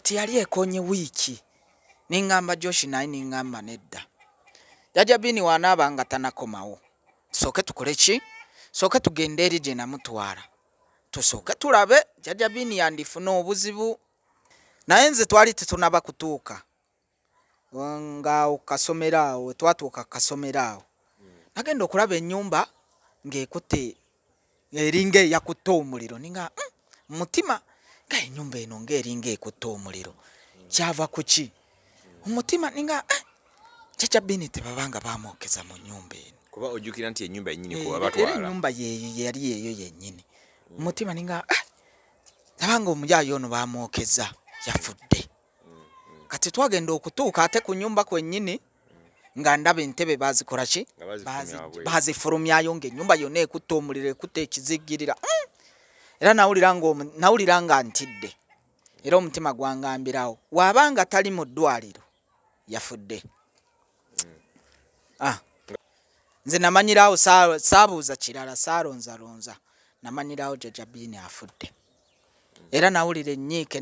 Kati yali ekonye wiiki, niŋŋamba Joshi, naye niŋŋamba nedda, Jjajja Biini wanaaba nga tanakomawo, tusooke tukole ki? Sooke tugende eri gye namutwala, tusooke tulabe Jjajja Biini yandifuna obuzibu. Naye nze twali tetunaba kutuuka ngaawo kasomero awo. Wetwatuuka kasomero awo, nagenda okulaba ennyumba ng'ekutte, eringa eyakutte omuliro. Ninga mutima nga ennyumba eno ng'eringa ekutte omuliro, kyava ku ki? Omutima ninga Jjajja Biini tebabanga bamwokeza mu nnyumba eno. Kuba ojjukira nti ennyumba yennyini kuba era batwala ennyumba yeeyo yali yeeyo yennyini. Mutima ninga tabanga omuyaayo ono bamwokeza, yafudde. Kati twagenda okutuuka ate ku nnyumba kwennyini, nga ndaba entebe bazikola ki? Nga bazifulumya wabweru. Bazifulumyayo, ng'ennyumba yonna ekutte omuliro, ekutte ekizigirira. Era nawulira nga ntidde, era omutima gwangambirawo waabanga tali mu ddwaliro, yafudde. Ah. Nze namanyirawo, saabuuza kirala, saalonzalonza, namanyirawo Jjajja Biini afudde. Era nawulira ennyiike,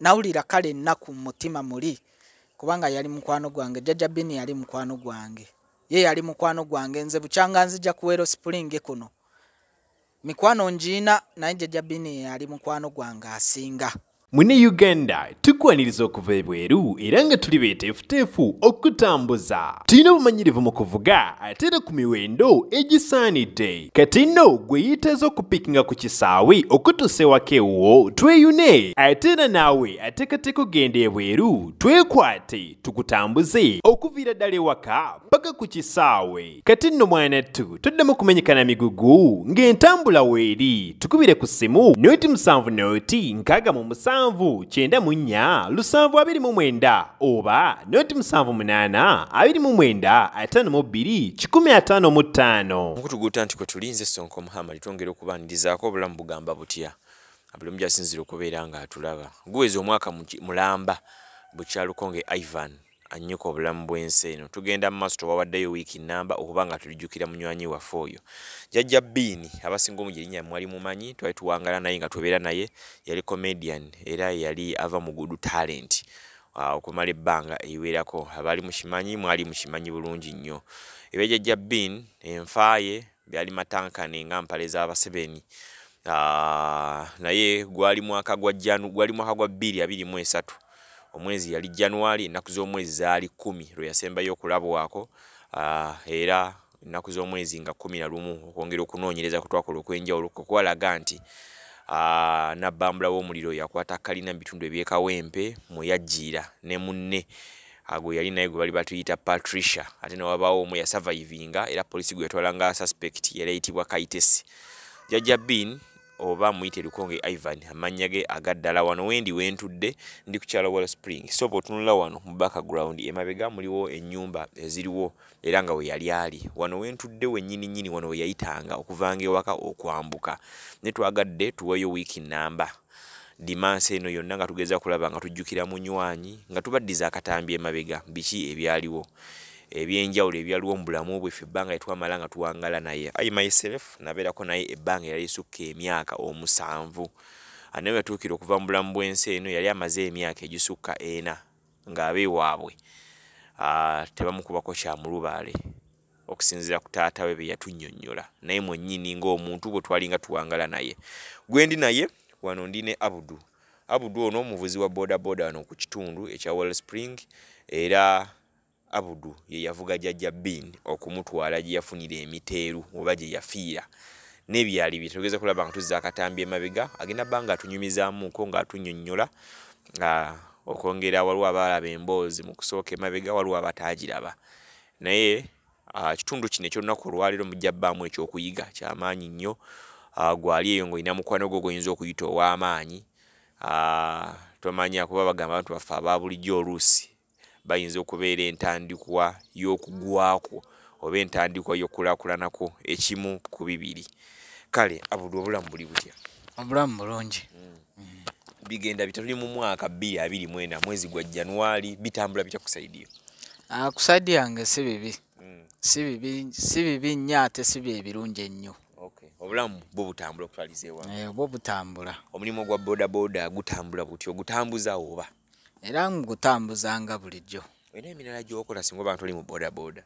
nawulira kale ennaku mu mutima muli, kubanga yali mukwano gwange. Jjajja Biini yali mukwano gwange, ye yali mukwano gwange. Nze bukyanga nzija ku Wellspring kuno, mikwano ngiina, naye Jjajja Biini yali mukwano gwange asinga. Mune Uganda, tukwaniriza okuva ebweru, era nga tuli beeteefuteefu okutambuza. Tulina obumanyirivu mu kuvuga, ate era ku miwendo egisaanidde. Kati nno gwe yeetaaza okupiikinga ku kisaawe okutuusa ewaka ewuwo, tweyune. Ate era naawe ateekateeka okugenda ebweru, twekwate tukutambuze okuviira ddala ewaka paka ku kisaawe. Kati nno mwanattu, toddamu kumenyekana migugu ng'entambula weeri. Tukubire ku ssimu 070 67 94 729 oba 078 29 52 155. Mukutuguuta nti kwe tulinze Sonko Muhammad, twongera okubanirizaako. Obulamu bugamba butya? Buli omu gyasinzira okubeera ng'atulaba, guweza omwaka mulamba bukyalukonge Ivan annyuka obulamu bw'ensi eno. Tugenda mu maaso, tewawaddeyo wiiki namba okuba nga tulijjukira munywanyi waffe oyo Jjajja Biini. Abasinga omu erinnya mwali mumanyi, twali tuwangala naye nga tubeera naye. Yali comedian era yali ava mu Good Talent okumala ebbanga eriwerako. Abaali mukimanyi, mwali mukimanyi bulungi nnyo ebya Jjajja Biini. Enfaaye byali matankane nga mpale z'Abaseveni. Naye gwali mwaka gwa 2023, omwezi yali January, ennaku z'omwezi zaali 10 lwe yasembayo okulabwako. Era ennaku z'omwezi nga 11, okwongera okunoonyereza kwe twakola okw'enjawulo kwalaga nti nabbambula w'omuliro yakwata kalina mu bitundu eby'e Kawempe mwe yajjiira ne munne gwe yali naye gwe bali batuyita Patricia. Ate ne wabaawo omu yasurvivinga, era poliisi gwe yatwala nga suspect yali ayitibwa Kaitesi. Jjajja Bean oba muyite Lukonge Ivan, amannya ge agaddala. Wano wendi wentudde ndi ku kyalo Wellspring. So bw'otunula wano mu background emabega, muliwo ennyumba eziriwo, era nga we yali ali wano wentudde wennyini nnyini, wano we yayitanga okuvanga ewaka okwambuka. Naye twagadde tuweeyo wiiki namba dimansi eno yonna nga tugeza kulaba nga tujjukira munywanyi, nga tubaddiza akatambi emabega, biki ebyaliwo ebyenjawulo ebyaliwo mu bulamu bweffe ebbanga lyetwamala nga tuwangala naye. I myself nabeerako naye ebbanga erali lisukka emyaka 7. Naye yatuukira okuva mu bulamu bw'ensi eno yali amaze emyaka egisukka 4 ng'abeewaabwe tebamukubako kyamulubaale, okusinziira ku taata we bye yatunnyonnyola. Naye mwennyini ng'omuntu bwe twalinga tuwangala naye, gwendi naye wano, ndi ne Abudu. Abudu ono omuvuzi wa boda boda wano ku kitundu ekya Wellspring, era Abudu ye yavuga Jjajja Bean okumutwala gye yafunira emiteeru oba gye yafiira n'ebyali bye. Tugeza kulaba nga tuzza akatambi emabega, agenda bba nga atunyumizaamuko ng'atunnyonnyola okwongera. Waliwo abaalaba emboozi mu kusooka emabega, waliwo abataagiraba. Naye kitundu kino eky'olunaku olwaleero mujja bbaamu ekyokuyiga kyamaanyi nnyo. Gwali eyo ng'olina mukwano gwo gw'oyinza okuyita ow'amaanyi, tomanya, kuba bagamba abantu baffe aba bulijjo oluusi bayinza okubeera entandikwa y'okugwakwo oba entandikwa y'okukulaakulanako, ekimu ku bibiri. Kale Abudu, obulamu buli butya? Obulamu bulungi. Bigenda bitya? Tuli mu mwaka 2024, mwezi gwa January. Bitambula bitya ku side yo? Ku side yange si bibi, si bibi, si bibi nnyo, ate si bye birungi ennyo. Okay. Obulamu bwo butambula okutwaliza ewamu? Eh, bwo butambula. Omulimu gwa boda boda gutambula butya? Ogutambuza oba? Era ngutambuzanga bulijjo. Olina emirala gy'okola singa oba toli mu bodaboda?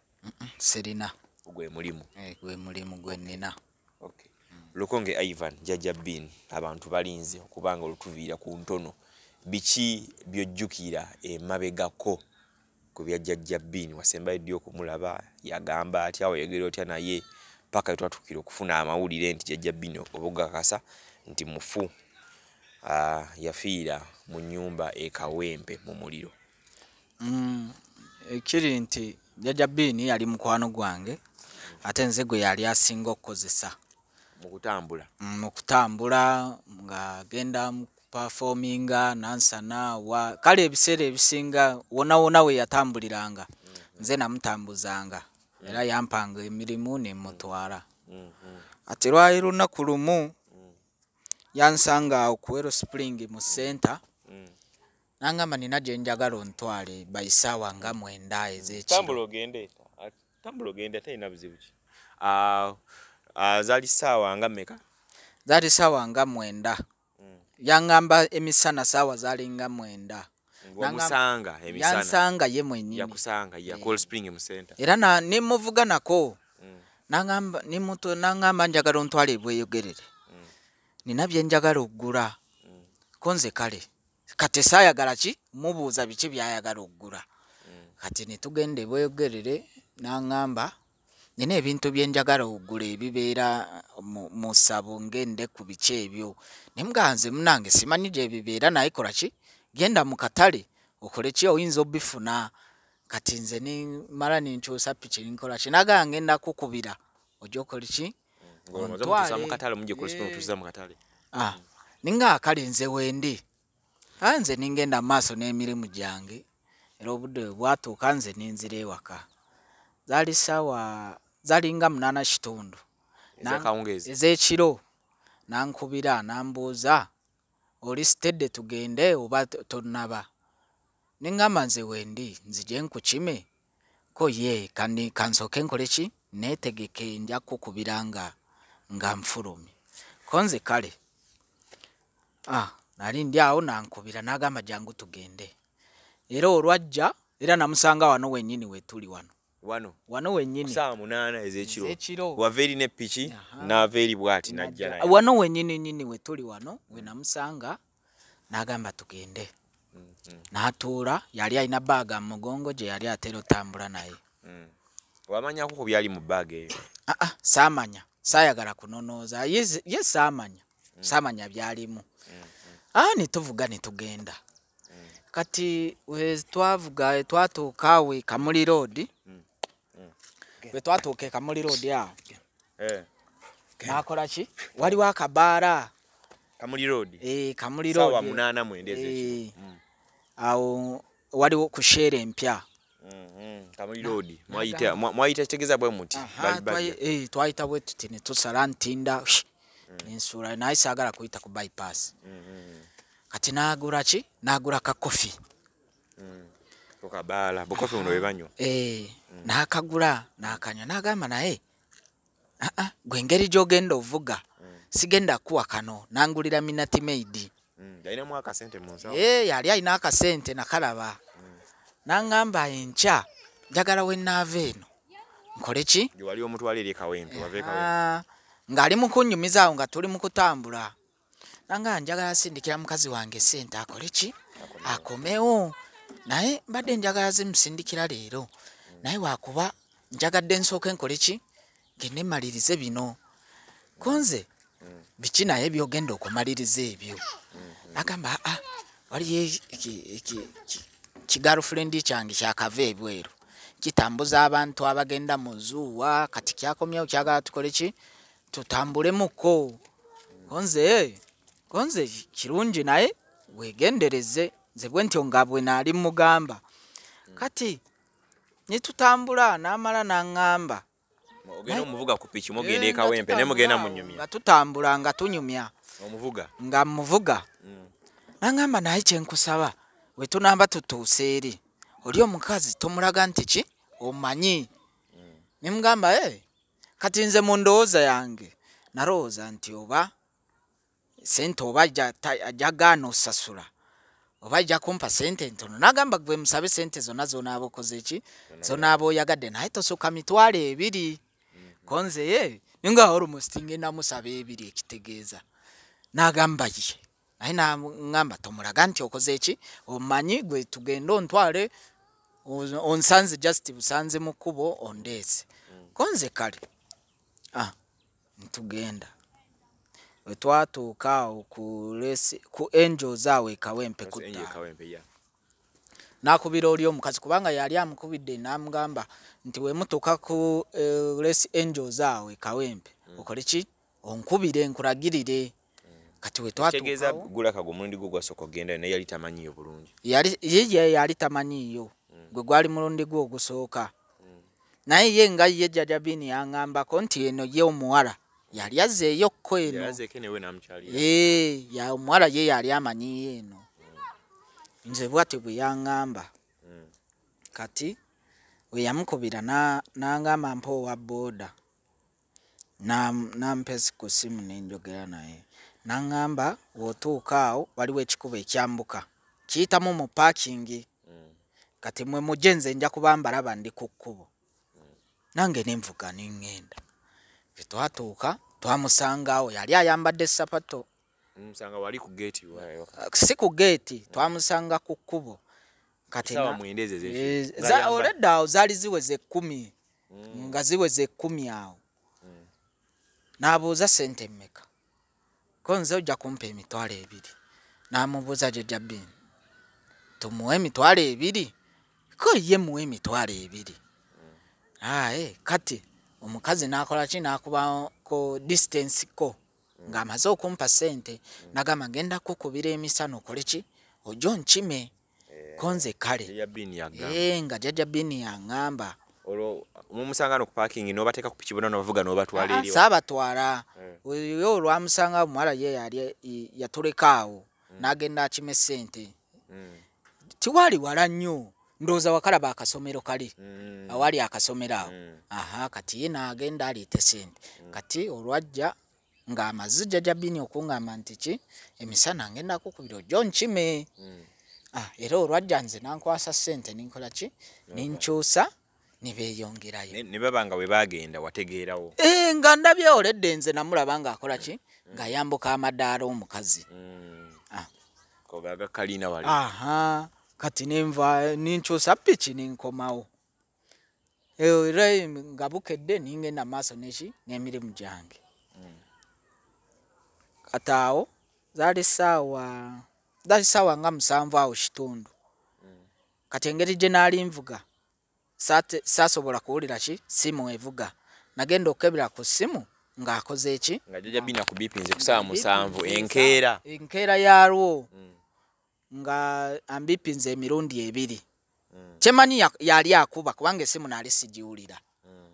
Sirina. Gwe mulimu? Gwe mulimu gwe nnina. Okay. Lukonge Ivan, Jjajja Bean, abantu balinze okubanga olutuviira ku ntono. Biki by'ojjukira emabegako ku bya Jjajja Bean? Wasembayo ddi okumulaba? Yagamba atya? Wayogera otya naye? Paka twatuukira okufuna amawulire nti Jjajja Bean obugakasa nti mufu, yafiira mu nnyumba e Kawempe mu muliro. Ekiri nti Jjajja Bean yali mukwano gwange, ate nze gwe yali asinga okukozesa mu kutambula. Mu kutambula ng'agenda mu performinga Nansana wa kale ebiseera ebisinga wona wona we yatambuliranga nze namutambuzanga, era yampanga emirimu ne mutwala. Ati lwali lunaku lumu yansanga awo ku Wero Spring mu center, nangamba nina gye njagala ontwale bayisaawa nga 9 ez'ekiro. Tambula ogende, talina buzibu ki. Zaali ssaawa nga mmeka? Zaali ssaawa nga 9. Yangamba emisana ssaawa zaali nga 9. Wamusanga emisana? Yansanga ye mwennyini. Yakusanga ya Cold Spring mu center. Era ne muvuga nako. Nangamba nimuto nangamba njagala ontwale Bweyogerere. Nina bye njagala okugula. Ko nze kale. Kati saayagala ki? Mubuuza biki by'ayagala okugula. Kati ne tugenda e Bweyogerere n'aŋŋamba nina ebintu bye njagala okugula ebibeera mu ssabo ngende ku biki ebyo. Ne mugamba nze munnange simanyi gye bibeera naye kola ki? Genda mu katale okole ki oyinza obbifuna. Kati nze ne mmala ne nkyusa piki ne nkola ki? N'agamba ngenda kukubira ojje okole ki? Ng'omaze mu katale mujje Cold Spring omutuusa mu katale. Ninga kale nze wendi. Nze ningenda maaso n'emirimu gyange era obudde bwe bwatuuka nze nenzira ewaka. Zaali ssaawa zaali nga 8:15. Ez'akawungeezi? Ez'ekiro. N'ankubira n'ambuuza oli steady tugende oba tonnaba? Ne ŋŋamba nze wendi nzije nkukime? Ko ye kansooke nkole ki? Neetegeke nja kukubira nga nfulumye. Ko nze kale. Nali ndi awo n'ankubira n'agamba jangu tugende. Era olwajja era namusanga wano wennyini we tuli wano. Wano? Wano wennyini. Ssaawa 8 ez'ekiro. Ez'ekiro. Wava eri ne piki n'ava eri bw'ati n'ajja naye. Wano wennyini nnyini we tuli wano we namusanga n'agamba tugende. N'atuula yali alina bbaaga mu mugongo gye yali atera otambula naye. Wamanyako ku byali mu bbaaga eyo? Saamanya. Saayagala kunonooza. Ye saamanya. Saamanya byalimu. Ne tuvuga ne tugenda. Kati we twavuga twatuuka awo e Kamuli Road. Bwe twatuuka e Kamuli Road awo. N'akola ki? Waliwo akabaala. Kamuli Road? Kamuli Road. Ssaawa 8:09 ez'ekiro. Awo waliwo ku Shell empya. Kamuli Road. Mwayita kitegeeza bwe muti. Twayita bwe tuti ne tusala Ntinda nensuula naye saagala kuyita ku bypass. Kati n'agula ki? N'agula ka coffee. Ku kabaala, bukofi buno bwe banywa. N'akagula n'akanywa n'agamba naye gwe engeri gy'ogenda ovuga sigenda kuwa kano, n'angulira Minute Maid. Yalinamu akasente mu nsawo. Yali alina akasente nakalaba. N'aŋŋamba enkya njagala we nnaava eno nkole ki? Gye wali omutwala eri e Kawempe, wava e Kawempe. Ng'ali mu kunnyumiza awo nga tuli mu kutambula. Nanga njagala sindikira mukazi wange ssente akole ki? Akomewo. Naye mbadde njagala zimusindikira leero. Naye wakuba njagadde nsooke nkole ki? Ngende mmalirize bino. Ko nze biki naye by'ogenda okumaliriza ebyo? Agamba waliyo ki girlfriend kyange kyakava ebweru. Kitambuza abantu abagenda mu zuuwa kati kyakomyewo kyagala tukole ki? Tutambulemuko. Ko nze kirungi naye weegendereze. Nze bwe ntyo nga bwe naali mmugamba. Kati ne tutambula n'amala n'aŋŋamba. Ogenda omuvuga ku piki mugenda e Kawempe naye mugenda munyumya. Nga tutambula nga tunyumya. Omuvuga? Nga mmuvuga. N'aŋŋamba naye kye nkusaba we tunaaba tutuuse eri oli omukazi tomulaga nti ki omanyi. Ne mugamba kati nze mu ndowooza yange nalowooza nti oba ssente oba ajja gaana osasula. Oba ajja kumpa sente ntono. N'agamba gwe musabe sente zonna z'onaaba okoze ki, z'onaaba oyagadde, naye tosukka 20,000. Konze ye ninga almost ngenda musaba 2 ekitegeeza. N'agamba ye, naye n'aŋŋamba tomulaga nti okoze ki, omanyi gwe tugende ontwale, onsanze just busanze mu kkubo ondeese. Konze kale, ntugenda. Bwe twatuuka awo ku Angels awo e Kawempe ku Angel ttaano. Kawempe, yeah. N'akubira oli omukazi kubanga yali amukubidde n'amugamba nti bwe mutuuka ku Les Angels awo e Kawempe, okole ki, onkubire nkulagirire. Kati bwe Kitegeeza twatuukawo gulaka gwe omulundi gwo gwasooka okugendayo naye yali tamanyiiyo bulungi. Yali ye yali tamanyiiyo, gwe gwali mulundi gwe ogusooka. Naye ye nga ye Jjajja Bini yaŋŋambako nti eno ye omuwala yali azzeeyo kko eno. Yazzeeko newe n'amukyalira. Ya omuwala ye yali amanyiiyo eno. Nze bw'atyo bwe yaŋŋamba. Kati bwe yamukubira n'aŋŋamba mpa owa booda. N'ampa ku ssimu ne njogera naye. N'aŋŋamba bw'otuuka awo waliwo ekikubo ekyambuka kiyitamu mu paakingi. Kati mmwe mujje nze nja kuba mbalaba ndi ku kkubo. Nange ne nvuga ne ŋŋenda. Bwe twatuuka twamusanga awo yali ayambadde ssapatu. Musanga wali ku geeti Si ku geeti, twamusanga ku kkubo. Kati Ssaawa 9 ezo ez'ekiro. Nga ayambadde. Olwedda awo zaali ziweze 10. Nga ziweze 10 awo. N'abuuza ssente mmeka. Ko nze ojja kumpa 20,000. N'amubuuza Jjajja Bini, tumuwe 20,000? Ko ye muwe 20,000. Aye, kati omukazi n'akola ki, n'akubako distance ko ng'amaze okumpa ssente, n'agamba ngenda kukubira emisana okole ki, ojje onkime. Ko nze kale. Jjajja Bini yagamba. Nga Jjajja Bini yaŋŋamba. Olwo mumusanga no ku parking n'obateeka ku piki bonna n'obavuga n'obatwala eri. Saabatwala. Ye olwamusanga omuwala ye yali yatuleka awo n'agenda akima essente. Tiwaali wala nnyo, ndowooza wakalaba akasomero kali, awali akasomero awo. Aha, kati ye n'agenda aleete ssente. Kati olwajja ng'amaze Jjajja Bini okuŋŋamba nti ki, emisana ngenda kukubira ojje onkime. Era olwajja nze n'ankwasa ssente ne nkola ki, ne nkyusa ne beeyongerayo. Ne baba nga bwe baagenda wategeerawo. Nga ndabye oledde nze namulaba ng'akola ki, ng'ayambuka amadaala omukazi. Koga agakalina wali. Aha, kati ne nva ne nkyusa piki ne nkomawo. Era nga bukedde ne ngenda maaso neki n'emirimu gyange. Kati awo zaali ssaawa nga 7 awo kitundu. Kati engeri gye naali nvuga saasobola kuwulira ki simu evuga. Nagenda okukebera ku ssimu ng'akoze ki? Nga Jjajja Bini akubipinze ku ssaawa 7 enkeera. Enkeera yaalwo. Nga ambipinze emirundi 2. Kyemanyi yali akuba kubanga essimu naali sigiwulira.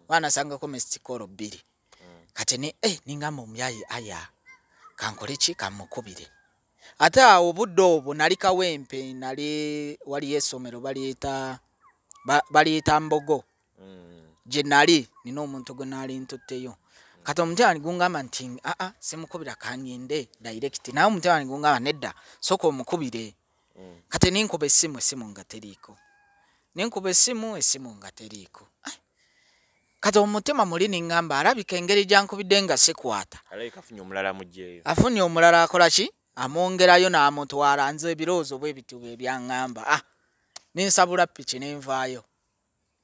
Wanasangako missed call 2. Kati ne ningamba omuyayi aya kankole ki, kamukubire. Ate awo obudde obwo nali Kawempe, nali waliyo essomero baliyita Mbogo. Gye nali nina omuntu gwe naali ntutteyo. Kati omutima wange gungamba nti aa simukubira kangende direct. Naye omutima wange gungamba nedda sooka omukubire. Kati ninkuba essimu, essimu nga teriiko. Ninkuba essimu, essimu nga teriiko. Kati omutima muli ningamba alabika engeri gy'ankubidde nga sikwata. Alabika afunye omulala amuggyeeyo. Afunye omulala akola ki? Amwongerayo n'amutwala. Nze ebirowoozo bwe bityo bye byaŋŋamba. Ninsabula piki ne nvaayo.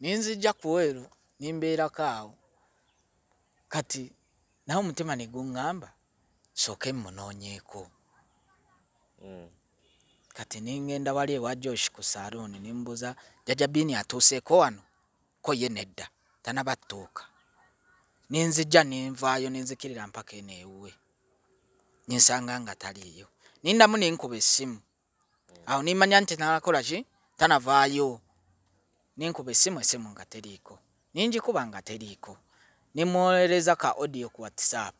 Ninzijja ku weeru nimbeerako awo. Kati naye omutima ne guŋŋamba sooke mmunoonyeeko. Kati ningenda wali ewa Josh ku salooni ne mbuuza Jjajja Bini atuuseeko wano? Ko ye nedda tannaba ttuuka. Ninzijja nenvaayo nenzikirira mpaka eno ewuwe. Ninsanga nga taliiyo. Nindamu ne nkuba essimu. Awo nimanya nti tanakola ki? Tanavaayo. Ninkuba essimu, essimu nga teriiko. Ningikuba nga teriiko. Nimwolereza ka audio ku WhatsApp.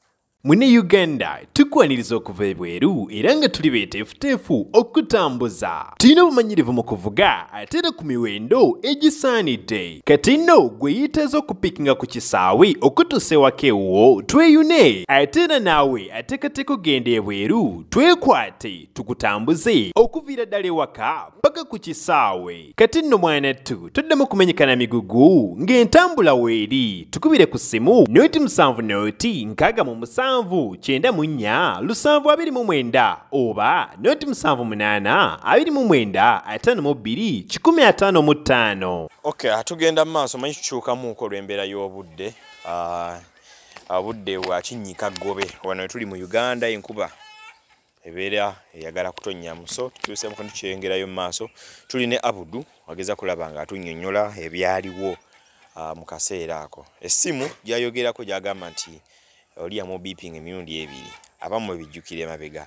Mune Uganda tukwaniriza okuva ebweru era nga tuli beeteefuteefu okutambuza. Tulina obumanyirivu mu kuvuga ate era ku miwendo egisaanidde. Kati nno gwe yeetaaza okupiikinga ku kisaawe okutuusa ewaka ewuwo tweyune, ate era naawe ateekateeka okugenda ebweru twekwate tukutambuze okuviira ddala ewaka paka ku kisaawe. Kati nno mwanattu toddamu kumenyekana migugu ng'entambula weeri. Tukubire ku ssimu 07 0 67 94 729 oba 078 29 52 155. Okay, atugenda mu maaso manyi tukyukamuuko olw'embeera y'obudde. Obudde bwa kinnyika ggobe. Wano tuli mu Uganda, enkuba ebeera eyagala kutonnyamu, so tukyuseemu tukyeyongerayo mu maaso. Tuli ne Abudu ageza kulaba nga atunnyonnyola ebyaliwo mu kaseera ako. Essimu gy'ayogerako gy'agamba nti oli yamubiipinga emirundi ebiri, abamu ebijjukira emabega,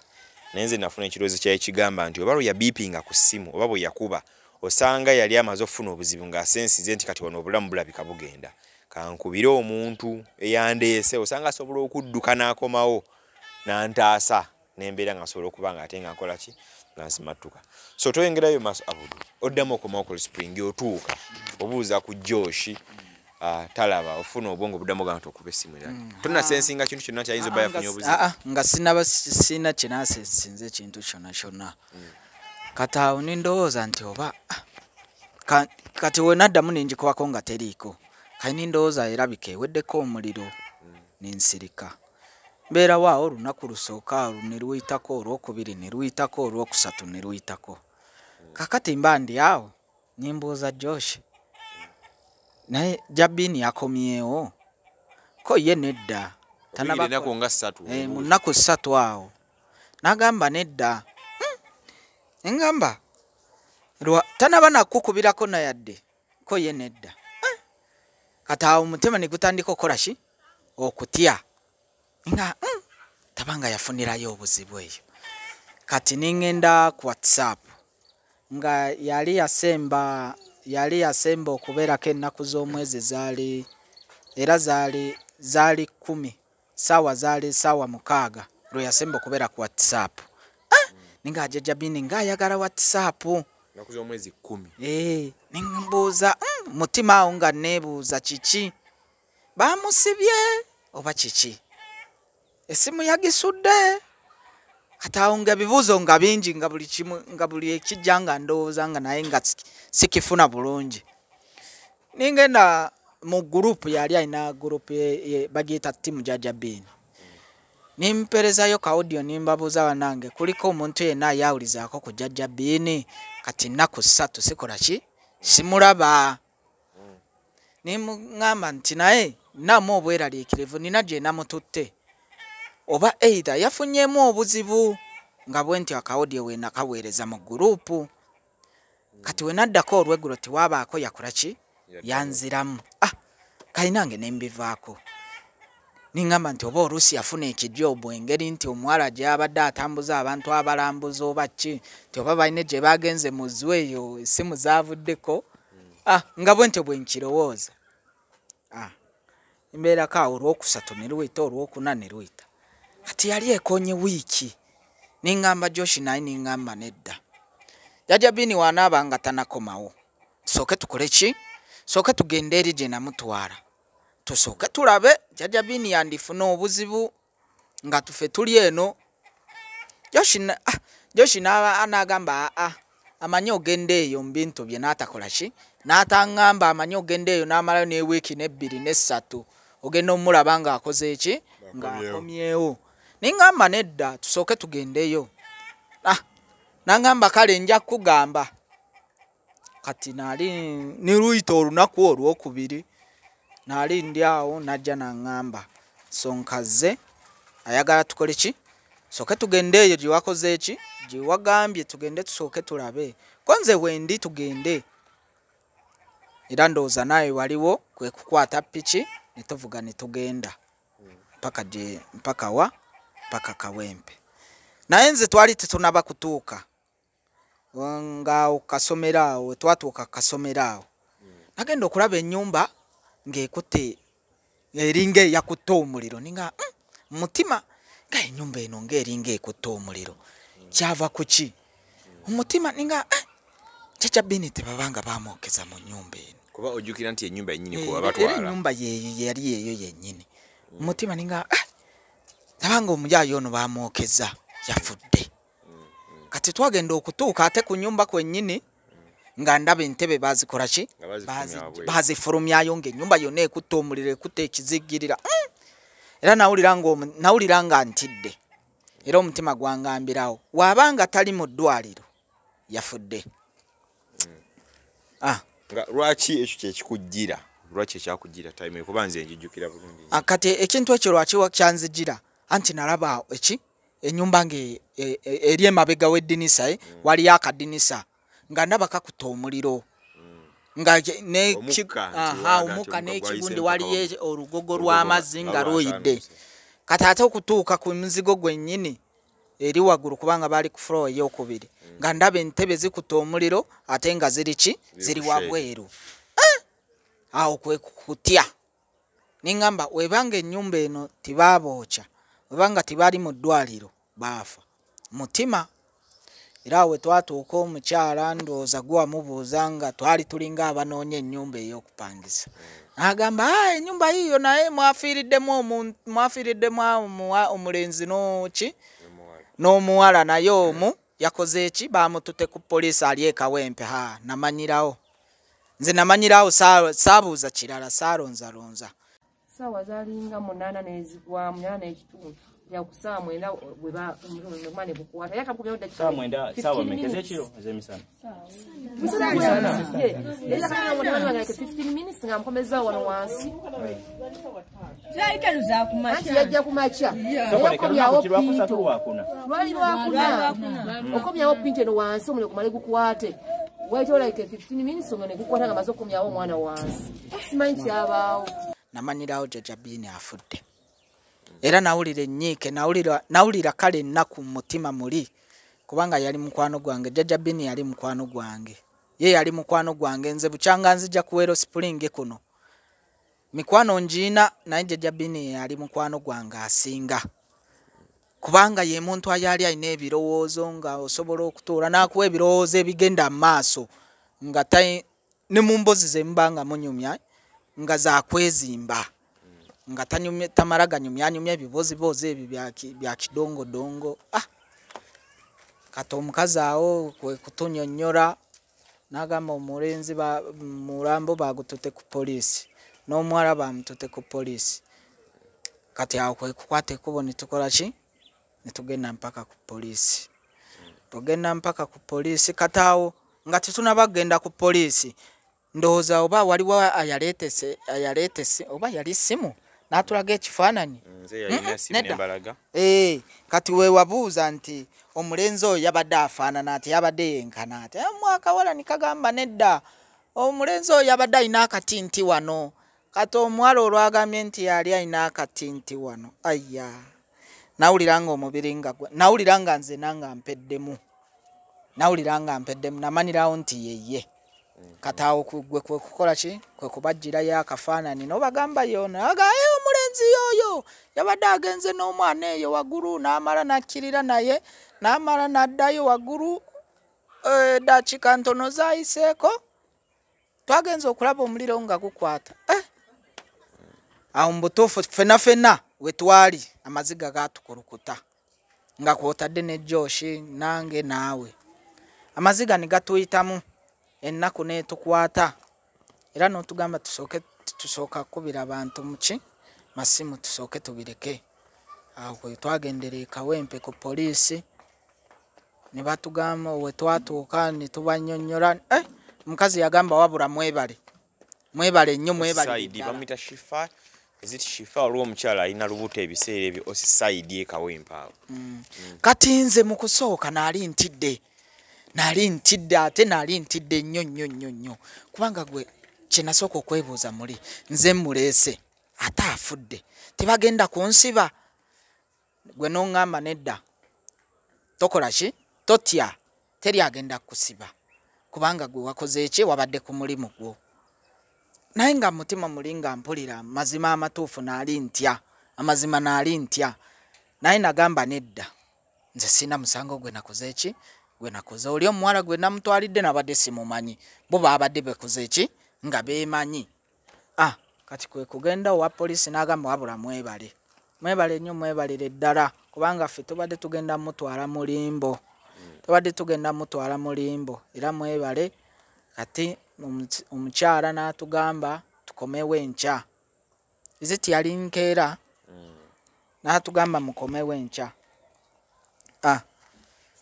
naye nze nafuna ekirowoozo kyayo kigamba nti oba lwe yabiipinga ku ssimu oba bwe yakuba, osanga yali amaze okufuna obuzibu ng'asensize nti kati wano obulamu bulabika bugenda, kankubire omuntu eyandeese, osanga asobola okudduka n'akomawo n'antaasa n'embeera nga nsobola okuba nga ate nga nkola ki, nga nsimattuka. So toyongerayo maaso Abudu, oddamu okomawo ku Spring, otuuka obuuza ku Josh, talaba, ofuna obwongo buddamu ogamba nti okuba essimu era tonasensinga kintu kyonna kyayinza obba yafunye obuzibu. Nga sinaba sina kyenasensinze kintu kyonna kyonna. Kati awo ne ndowooza nti oba kati we naddamu ne ngikubako nga teriiko, kati ne ndowooza erabika eweddeko omuliro, ne nsirika. Mbeerawo awo olunaku lusooka olwo ne luyitako, olwokubiri ne luyitako, olwokusatu ne luyitako. Kakati mba ndi awo ne mbuuza Josh, naye Jabini yakomyewo? Ko ye nedda. Ennaku nga ssatu. Mu nnaku ssatu awo n'agamba nedda. Ngamba tanaba nakukubirako nayadde? Ko ye nedda. Kati awo omutima ne gutandika okukola ki, okutya, nga tabanga yafunirayo obuzibu eyo. Kati ne ŋŋenda ku WhatsApp, nga yali yasemba okubeerako ennaku z'omwezi zaali era zaali 10, saawa zaali 6 lwe yasemba okubeera ku WhatsApp. Ninga Jabini ng'ayagala WhatsApp ennaku z'omwezi 10. Ne mbuuza mutima awo nga neebuuza kiki, bamusibye oba kiki, essimu yagisudde. Kati awo nga ebibuuzo nga bingi, nga buli kimu, nga buli ekijja nga ndowooza nga naye nga sikifuna bulungi. Ningenda mu gurupu, yali alina gurupu bagiyita Team Jajja Bean. Nimpeerezayo ka audio nimbabuuza, bannange kuliko omuntu yenna ayawulizaako ku Jajja Bean? Kati nnaku 3 sikola ki, simulaba. Nimuŋŋamba nti naye nnamu obweraliikirivu, nina gye namututte, oba either yafunyeemu obuzibu, nga bwe ntyo akawodiyo we nakaweereza mu gurupu. Kati we naddako olweggulo tewabaako yakola ki, yanziramu. Kalinange ne mbivaako. Niŋŋamba nti oba oluusi yafuna ekijoobu, engeri nti omuwala gy'abadde atambuza abantu abalambuza oba ki, nti oba balina gye bagenze mu zu eyo essimu zaavuddeko. Nga bwe ntyo bwe nkirowooza. Mbeerako awo olwokusatu ne luyita, olwokuna ne luyita. Kati yali ekonye wiiki, ne ŋŋamba Josh, naye ne ŋŋamba nedda. Jajja Bean wanaaba nga tanakomawo, tusooke tukole ki, sooke tugende eri gye namutwala, tusooke tulabe Jajja Bean yandifuna obuzibu nga tufe tuli eno. Josh n'agamba amanyi ogenda eyo mu bintu bye n'atakola ki, n'ataŋŋamba amanyi ogenda eyo n'amalayo ne wiiki ne 2 ne 3, ogenda omulaba ng'akoze ki, ng'akomyewo. Ne ŋŋamba nedda, tusooke tugendeyo. N'aŋŋamba kale nja kukugamba. Kati nali ne luyita olunaku olwokubiri, nali ndi awo n'ajja n'aŋŋamba so nkaze ayagala tukole ki, sooke tugende eyo gye wakoze ki, gye wagambye tugende tusooke tulabe, ko nze wendi tugende. Era ndowooza naawe waliwo kwe kukwata piki ne tuvuga ne tugenda mpaka mpaka Kawempe. Naye nze twali tetunaba kutuuka nga kasomero awo, twatuuka kasomero awo, nagenda okulaba ennyumba ng'ekutte eringa eyakutte omuliro, ninga Mutima nga ennyumba eno ng'eringa ekutta omuliro, kyava ku ki? Omutima ninga Jjajja Bini tebabanga bamwokeza mu nnyumba eno. Kuba ojjukira nti ennyumba yennyini kuba Era batwala. Ennyumba yeyo yali eyo yennyini. Mutima ninga tabanga omujaayo ono bamwokeza yafudde. Kati twagenda okutuuka ate ku nnyumba kwennyini nga ndaba entebe bazikola ki? Nga bazifulumya wabweru. Bazifulumyayo ng'ennyumba yonna ekutta omuliro, ekutta ekizigirira. Era nawulira nga ntidde. Era omutima gwangambirawo wabanga tali mu ddwaliro yafudde. Nga lwaki ekyo kyekikujjira? Lwaki ekyakujjira time kuba nze njijjukira bulungi. Kati ekintu ekyo lwaki kyanzijira? Anti nalaba eki ennyumba eri emabega w'eddinisa, waliyo akadinisa nga ndaba kakutta omuliro. Nga Omukka, nti walaga nti omukka omukka n'ekigundi gwayise waliyo mpaka olugogo olugogo lw'amazzi nga nga luyidde. lwasaanuuse. Kati ate okutuuka ku muzigo gwennyini eri waggulu kubanga baali ku floor ey'okubiri, nga ndaba entebe zikutte omuliro ate nga ziri ki? Ziri Ziri ku shade. wabweru. Awo kwe kutya. Ningamba webanga ennyumba eno tibabookya, webanga tibali mu ddwaliro baafa. Mutima era awo we twatuuka omukyala ndowooza gwe wamubuuza nga twali tulinga abanoonya ennyumba ey'okupangisa. N'agamba, ennyumba yiiyo naye mwafiiriddemu omulenzi n'oki? N'omuwala naye omu yakoze eki? Baamutute ku poliisi ali e Kawempe. Ha, namanyirawo. Nze namanyirawo saabuuza kirala, saalonzalonza. Ssaawa zaalinga 8 n'ezigwa, 8:15. Ya ku ssaawa 9 bwe omuliro ne gukwata. Era kakubye ddakiika Ssaawa 9, fifteen ssaawa mmeka minutes. ez'ekiro ez'emisana? Misana. Ye, era kakubye omuliro like 15 minutes nga nkomezaawo wano wansi. Zaali kano za ku makya. Anti yajja ku makya. Sokoleka Okomyawo lunaku ki? Lwakusatu, pinto. lwakuna? Lwali lwakuna. Okomyawo pinto eno wansi omuliro gumale gukwate. Wayitawo like 15 minutes omuliro ne gukwata nga maze okomyawo omwana wansi. Simanyi kyabaawo. Namanyirawo Jjajja Bini afudde. Era nawulira ennyiike, nawulira kale ennaku mu mutima muli kubanga yali mukwano gwange. Jjajja Bini yali mukwano gwange. Ye yali mukwano gwange nze bukyanga nzija ku Wero Spring kuno. Mikwano ngiina naye Jjajja Bini yali mukwano gwange asinga. Kubanga ye muntu ayali alina ebirowoozo nga osobola okutuula n'akuwa ebirowoozo ebigenda mu maaso nga ne mu mbozi ze muba nga munyumya nga za kwezimba. Nga tamala ganyumya, anyumya ebibozibozi ebyo bya kidongodongo. Kati omukazi awo kwe kutunyonnyola n'agamba omulenzi mulambo bagututte ku poliisi n'omuwala bamututte ku poliisi. Kati awo kwe kukwata ekkubo ne tukola ki? Ne tugenda mpaka ku poliisi. Tugenda mpaka ku poliisi, kati awo nga tetunnaba kugenda ku poliisi, ndowooza oba waliwo ayaleetese, oba yali ssimu n'atulaga ekifaananyi. Nze yalina ssimu Nedda. n'embalaga. Kati we wabuuza nti omulenzi oyo yabadde afaanana ati, yabadde yenkana ati. Akawala ne kagamba nedda, omulenzi oyo yabadde alina akatinti wano. Kati omuwala olwagambye nti yali alina akatinti wano. Ayya. Nawulira nga omubiri nga gwe, nawulira nga nze nanga mpeddemu. Nawulira nga mpeddemu, namanyirawo nti ye ye. Kati awo gwe kwe kukola ki? Kwe kubaggyirayo akafaananyi n'obagamba yona. Aga, omulenzi y'oyo yabadde agenze n'omwana eyo waggulu, n'amala n'akkirira naye, n'amala n'addayo waggulu, ddakiika ntono zaayiseeko, twagenze okulaba omuliro nga gukwata. Awo mu butuufu ffenna ffenna we twali amaziga gaatukulukuta nga kw'otadde ne Josh nange naawe. Amaziga ne gatuyitamu, ennaku n'etukwata era n'otugamba tusooka kkubira abantu mu ki? Masimu tusooke tubireke. Awo kwe twagendera e Kawempe ku poliisi ne batugamba we twatuuka ne tubannyonnyola. Omukazi yagamba wabula mwebale. Mwebale nnyo, mwebale Side, ddala. bamuyita Shifa. Is it Shifa olwo omukyala alina lubuto ebiseera ebyo osisayidi e Kawempe awo? Kati nze mu kusooka naali ntidde. Naali ntidde ate naali ntidde nnyo nnyo nnyo nnyo. Kubanga gwe kye nasooka okwebuuza muli, nze mmuleese ate afudde. Tebagenda kunsiba. Gwe n'oŋŋamba nedda. Tokola ki? Totya. Teri agenda kukusiba. Kubanga gwe wakoze ki? Wabadde ku mulimu gwo. Naye nga mutima muli nga mpulira mazima amatuufu naali ntya. Amazima naali ntya, naye nagamba nedda, nze sina musango gwe nakoze eki gwe nakoze. Oli omuwala gwe namutwalidde nabadde simumanyi, bo baabadde bekoze eki nga beemanyi. Kati kwe kugenda owa poliisi n'agamba wabula mwebale, mwebale nnyo, mwebalire ddala, kubanga ffe tubadde tugenda mutwala mulimbo, tubadde tugenda mutwala mulimbo, era mwebale. Kati omukyala n'atugamba tukomewo enkya, iziti yali nkeera, n'atugamba mukomewo enkya.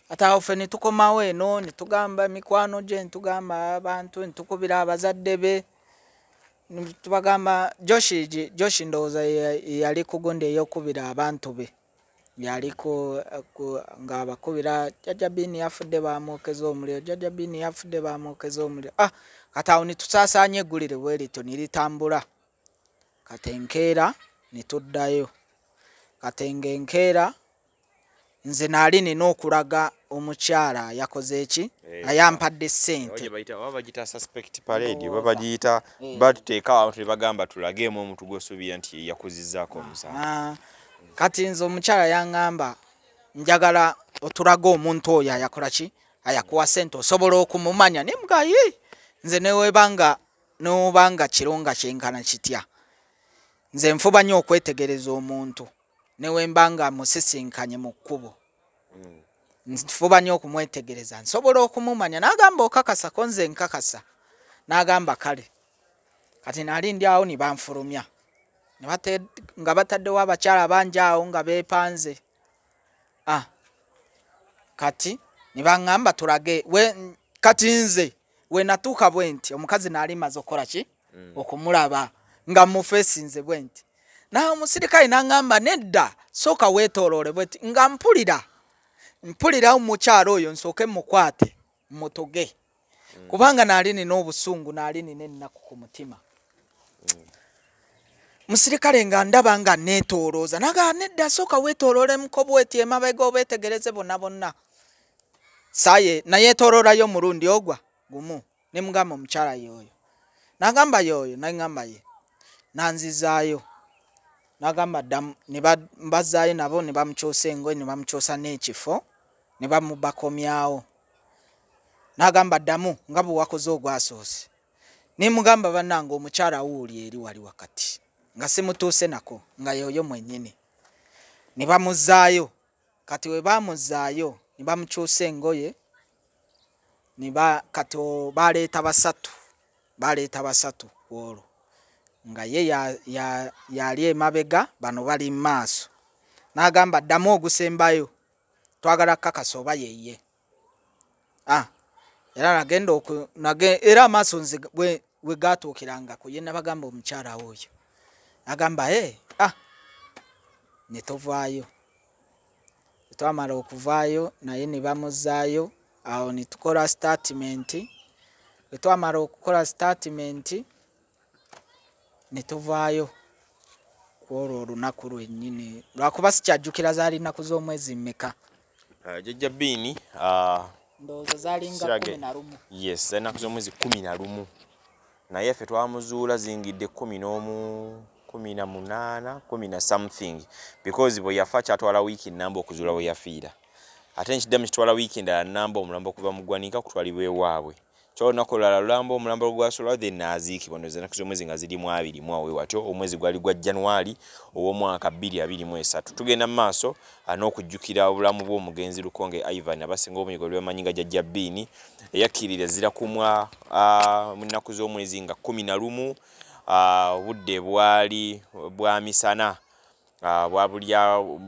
Ate awo ffe ne tukomawo eno, ne tugamba mikwano gye, ne tugamba abantu, ne tukubira abazadde be, tubagamba Josh ndowooza yali ku gundi ey'okubira abantu be, yaliko ng'abakubira Jjajja Biini yafudde bamwokeza omuliro, Jjajja Biini yafudde bamwokeza omuliro. Kati awo ne tusaasaanya eggulire bwe lityo ne litambula. Kati enkeera ne tuddayo. Kati ng'enkeera nze naali nina okulaga omukyala yakoze eki ayampadde ssente. Oba bagiyita suspect parade, oba bagiyita batuteeka abantu ne bagamba tulageemu omuntu gw'osuubira nti yakuzizzaako omusango. Kati nze omukyala yaŋŋamba njagala otulage omuntu oyo ayakola ki, ayakuwa ssente, osobola okumumanya. Ne mugaye nze newebanga kiro nga kyenkana kitya, nze nfuba nnyo okwetegereza omuntu newemba nga musisinkanye mu kkubo, nfuba nnyo okumwetegereza nsobola okumumanya. N'agamba okakasa ko nze nkakasa, n'agamba kale. Kati nali ndi awo ne banfulumya, nga bataddewo abakyala bangi awo nga beepanze. Kati ne baŋŋamba tulage. Kati nze we natuuka bwe nti omukazi naali maze okukola ki, okumulaba nga mufeesinze bwe nti, naye omusirikale n'aŋŋamba nedda, sooka weetooloole bwe nti, nga mpulira omukyala oyo nsooke mukwate mutuge, kubanga naali nina obusungu, naali nina ennaku ku mutima. Musirikale nga ndaba nga neetoolooza, naga nedda, sooka weetooloole mukobweti emabega obeetegereze bonna bonna. Saye nayeetooloolayo omulundi ogwa gumu, ne mugamba omukyala y'oyo, n'agamba y'oyo, n'aŋŋamba ye, nanzizaayo. N'agamba ddamu, ne bazzaayo nabo ne bamukyusa engoye, ne bamukyusa n'ekifo, ne bamubakomyawo. N'agamba ddamu nga bwe wakoze ogwasoose. Ne mugamba bannange omukyala wuuli eri wali wakati, nga simutuuse nako, nga y'oyo mwennyini. Ne bamuzzaayo. Kati we bamuzzaayo ne bamukyusa engoye, kati baleeta basatu ku olwo, nga ye yali emabega, bano bali mu maaso. N'agamba ddamu ogusembayo, twagala kakasa oba yeye. Era nagenda era amaaso nze we gaatuukiranga ku ye, nabagamba omukyala oyo. Agamba ne tuvaayo. Twamala okuvaayo naye ne bamuzzaayo, awo ne tukola statement. Bwe twamala okukola statement ne tuvaayo ku olwo olunaku lwennyini, lwakuba sikyajjukira zaali nnaku z'omwezi mmeka. Jjajja Biini ndowooza zaalinga 11. Yes, ennaku z'omwezi 11, naye ffe twamuzuula zingidde 11, 18, 10 something, because bwe yafa kyatwala wiiki nnamba okuzuula bwe yafiira, ate nkiddamu kitwala wiiki endala nnamba omulambo okuva mu ggwanika kutwalibwa ewaabwe. Kyolunaku olulala lulambo omulambo gwasula then n'aziikibwa. Ndowooza ennaku z'omwezi nga ziri mu 20 awo watyo, omwezi gwali gwa January ow'omwaka 2023. Tugenda mu maaso n'okujjukira obulamu bw'omugenzi Lukonge Ivan, abasinga obungi gwe bamanyi nga Jjajja Biini, eyakkirira ezira kumwa mu nnaku z'omwezi nga 11, obudde bwali bwa misana,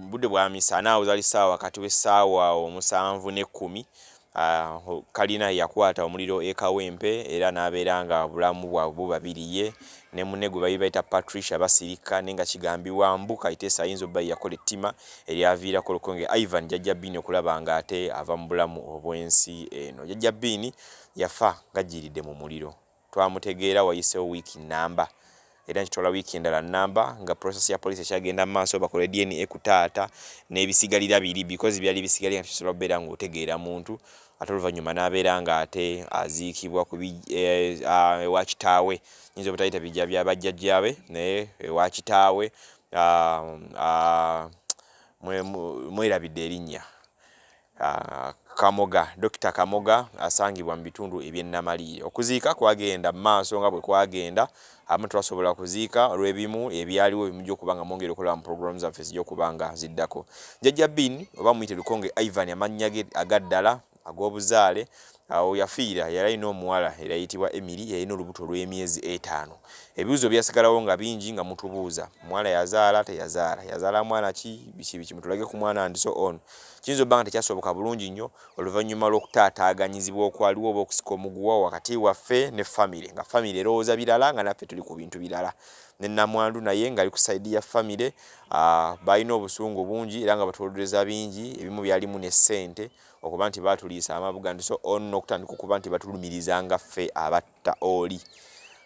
budde bwa misana, awo zaali ssaawa wakati w'essaawa 7:10. Kalina yakwata omuliro e Kawempe, era n'abeera nga obulamu bwabwe bubabiriye ne munne gwe bali bayita Patricia Basirika, naye nga kigambibwa mbu Kaiteesa ayinza obba yakola ettima eryaviirako Lukonge Ivan Jjajja Biini okulaba nga ate ava mu bulamu obw'ensi eno. Jjajja Biini yafa ng'ajjiridde mu muliro, twamutegeera wayiseewo wiiki nnamba, era nkitwala wiiki endala nnamba nga process ya poliisi ekyagenda mu maaso, bakole DNA ku taata n'ebisigalira biri, because byali bisigalira nga tosobola kubeera ng'otegeera muntu. Ate oluvannyuma n'abeera ng'ate aziikibwa ku ewa kitaawe, nyinza obutayita bijja bya bajjajjaabe, naye ewa kitaawe Mwerabidde erinnya Kamoga, Dr. Kamoga asangibwa mu bitundu eby'Ennamaliire. Okuziika kwagenda mu maaso nga bwe kwagenda, abamu twasobola kuziika olw'ebimu ebyaliwo ebimujja okuba nga mwongera okulaba mu programu zaffe zijja okuba nga ziddako. Jjajja Bean oba muyite Lukonge Ivan, amannya ge agaddala ag'obuzaale, awo yafiira yali alina omuwala era ayitibwa Emily, yalina olubuto olw'emyezi 5. Ebibuuzo byasigalawo nga bingi nga mutubuuza, muwala yazaala teyazaala, yazaala mwana ki, biki biki, mutulage ku mwana and so on. Kiyinza obba nga tekyasoboka bulungi nnyo oluvannyuma lw'okutaataaganyizibwa okwaliwo oba okusika omuguwa wakati waffe ne famire, nga famire erowooza birala nga naffe tuli ku bintu birala. Ne Namwandu naye ng'ali ku sayidi ya famire, balina obusungu bungi era nga batulodereza bingi, ebimu byalimu ne ssente okuba nti baatuliisa amabuga and so on, n'okutandika okuba nti batulumiriza nga ffe abatta oli.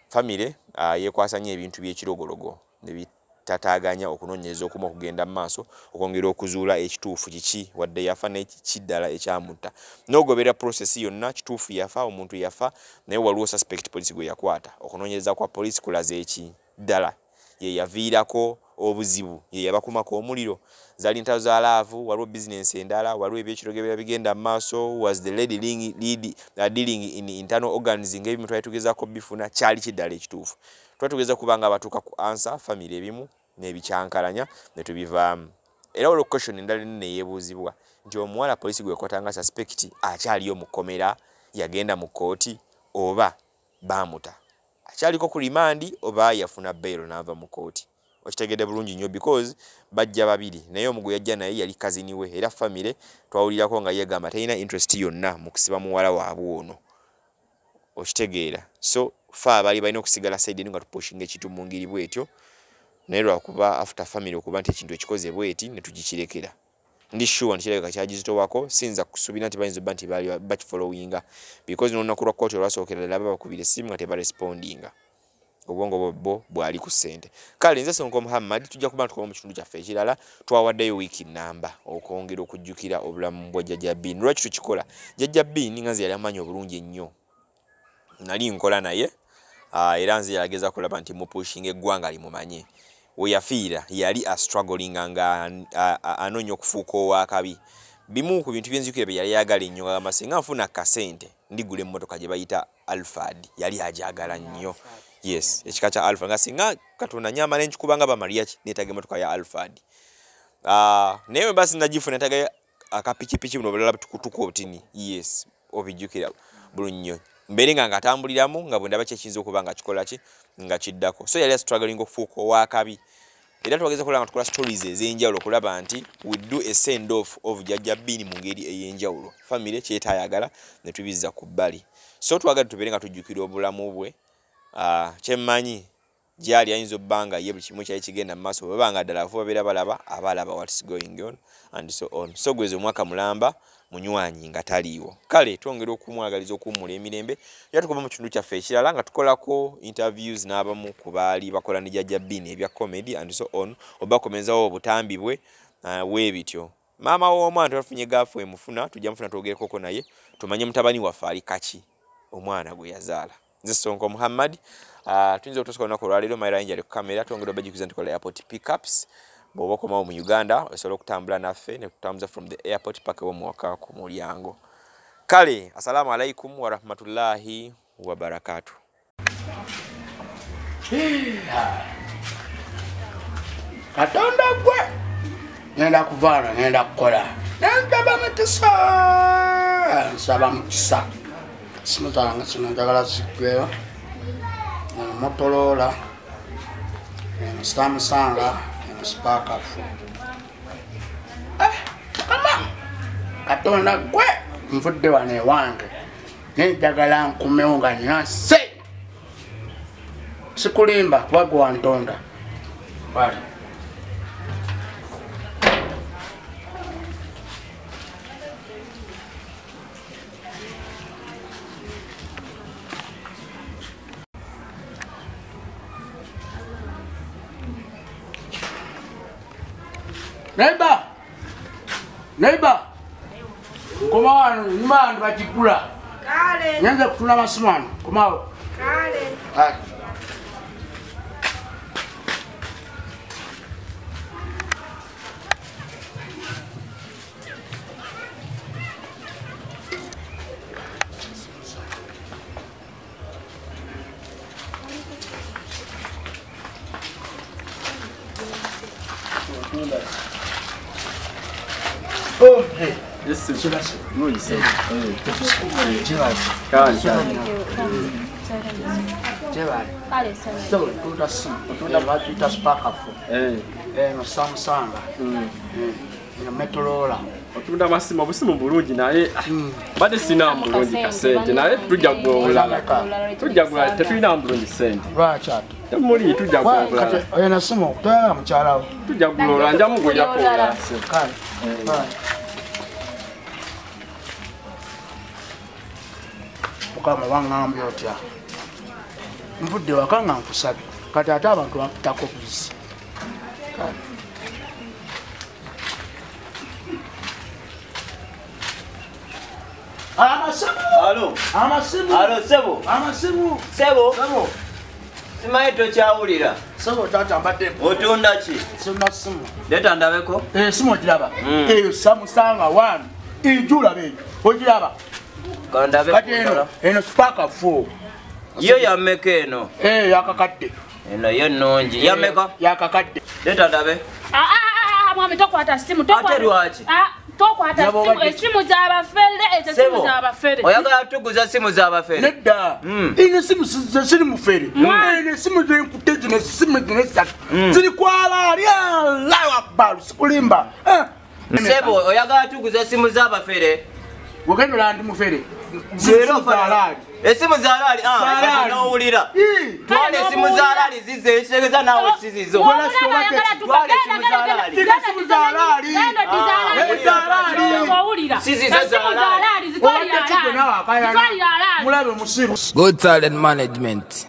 Famire yeekwasa nnyo ebintu by'ekirogologo ne bitataaganya okunoonyereza okumu okugenda mu maaso okwongera okuzuula ekituufu kiki, wadde yafa n'ekiki ddala ekyamutta. N'ogoberera process yonna, kituufu yafa, omuntu yafa, naye waliwo suspect poliisi gwe yakwata. Okunoonyereza kwa poliisi kulaze eki ddala ye yaviirako obuzibu, ye yabakumako omuliro. Zaali ntalo za laavu, waliwo bizinensi endala, waliwo ebyekirogebera bigenda mu maaso, was the lady dealing in internal organs, ng'ebimu twali tugezaako bifuna, kyali kiddala ekituufu. Twali tugeza kuba nga batuuka ku answer famire ebimu n'ebikyankalanya ne tubivaamu. Era waliwo question endala ennene eyeebuuzibwa nti omuwala poliisi gwe yakwata nga suspect akyaliyo mu kkomera, yagenda mu kkooti oba baamuta, akyaliko ku rimandi oba yafuna bail n'ava mu kkooti. Okitegedde bulungi nnyo because bajja babiri, naye omugu yajja naye yali cousin we, era famire twawulirako nga yeegamba talina interest yonna mu kusiba muwala waabwe ono. Okitegeera. So fe abaali balina okusigala side eno nga tupushinga ekintu mu ngeri bw'etyo, naye lwakuba after family okuba nti ekintu ekikoze bweti ne tugikirekera. Ndi sure nti kirabika kyagizitowako, siyinza kusuubira nti bayinza obba nti baali bakifollowinga because n'olunaku lwa kkooti olwasookera ddala babakubira essimu nga tebarespondinga. Obwongo bwo bwali ku ssente. Kale nze Sonko Muhammad, tujja kuba tukoma mu kitundu kyaffe ekirala. Twawaddeyo wiiki nnamba okwongera okujjukira obulamu bwa Jjajja Bean. Lwaki tukikola? Jjajja Bean nga nze yali amanyi obulungi ennyo, nali nkola naye, era nze yageza kulaba nti mupushinga eggwanga limumanye. We yafiira yali astrugglinga nga anoonya okufuuka ow'akabi. Bimu ku bintu byenzijukira bye yali ayagala ennyo, ng'agamba singa nfuna akasente ndigula emmotoka gye bayita Alphard, yali agyagala nnyo. Yes, ekika kya Alphard, nga singa Katonda nnyamba ne nkikuba nga Bamariachi, neetaaga emmotoka ya Alphard. Naye bwe mba sinnagifuna neetaaga akapikipiki buno obulala butukutuku obutini. Yes, obijjukira bulungi nnyo. Mbeere nga ngatambuliramu nga bwe ndaba ki ekiyinza okuba nga kikola ki nga kiddako. So yali struggling okufuuka ow'akabi. Era twageza okulaba nga tukola stories ez'enjawulo okulaba nti we do a send off of Jjajja Bean mu ngeri ey'enjawulo. Famire kyetaayagala ne tubizza ku bbali. So twagala tubeere nga tujjukira obulamu bwe. Kyemmanyi gyali ayinza obba nga ye buli kimu kyali kigenda mu maaso, bwe baba nga ddala abafu babeera balaba, aba alaba what's going on and so on. So gweza omwaka mulamba munywanyi nga taliiwo. Kale twongera okumwagaliza okuwummula emirembe. Era tukoma mu kitundu kyaffe ekirala nga tukolako interviews n'abamu ku baali bakola ne Jjajja Bean ebya comedy and so on, oba komezawo obutambi bwe weebityo. Maama w'omwana twafunye gaafu emufuna, tujja mufuna twogerekoko naye tumanye mutabani waffe ali kaki omwana gwe yazaala. Nze Sonko Muhammad, tuyinza okutuusa olunaku olwaleero Mayra Angel ku kamera, twongera obajjukiza nti tukola airport pickups. Bw'oba okomawo mu Uganda osobola okutambula naffe ne tutambuza from the airport paka ewomuwaka ku mulyango. Kale, assalamu alaikum warahmatullahi wabarakatuh. Katonda gwe ngenda kuvaana, ngenda kukola, nensaba mukisa, nsaba mukisa. Simu zange zino njagala ziggweyo. Motorola, Samsung, Spark phone. Mukama Katonda gwe nvudde wano ewange nenjagala nkomewo nga nina ssente. Sikulimba kuba gwe wantonda. Bale. Neighbor, neighbor, nkoma wano nyuma wano bakigula. Kale. Ngenze kutunda amasimu wano, komawo. Kale. Kale. Oh, hey. Yes, otunda masimu obusimu bulungi naye badde sina bulungi kasente naye tujja gwolala tujja gwolala tetulina bulungi sente lwaki ate temuli tujja gwolala oyo nasimu okutwala mukyalawo tujja gwolala nja mugulirako olala kale mukama waŋŋambye otya nvudde waka nga nkusabye kati ate abantu bampitako buyisi. Alo. Amasimu. Alo sebo. Amasimu. Sebo. Sebo. Simanyi tokyawulira. Sebo tata mbadde. Otunda ki? Sina simu. Leeta ndabeko. Simu ogiraba. Samsung 1. Ijula beeyo. Ogiraba. Kandabe. Kati eno Spark 4. Yo yameka eno. Yakakadde. Eno yo nnungi. Yameka? Yakakadde. Leeta ndabe. Mwami tokwata simu. Tokwata. Ate lwaki? Tokwata simu. Esimu z'abafere. Esimu z'abafere. Oyagala tuguza simu z'abafere? Nedda. Ino simu ziri mufere. Ino simu zenkutte zino simu zino esatu. Ziri kwala ali Allahu Akbar sikulimba. Sebo oyagala tuguza simu z'abafere? Wogenda landi mufere. Zero z'alaali. Esimu z'alaali. N'owulira. Twala esimu z'alaali zize ekitegeeza naawe sizizo. Twala esimu z'alaali. Esimu z'alaali. Sizizo z'alaali. Mulabe musiru. Good talent management.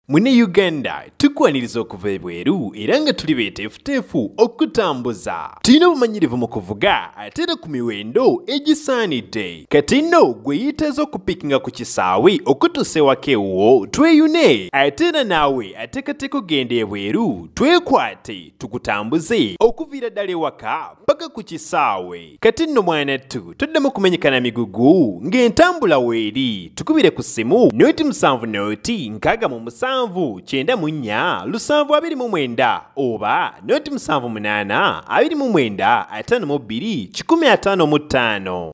Mune Uganda tukwaniriza okuva ebweru era nga tuli beeteefuteefu okutambuza. Tulina obumanyirivu mu kuvuga ate era ku miwendo egisaanidde. Kati nno gwe yeetaaza okupiikinga ku kisaawe okutuusa ewaka ewuwo tweyune ate era naawe ateekateeka okugenda ebweru twekwate tukutambuze okuviira ddala ewaka paka ku kisaawe. Kati nno mwanattu toddamu kumenyekana migugu ng'entambula weeri. Tukubire ku ssimu 07 0 67 94 729 oba 07 8 29 52 155.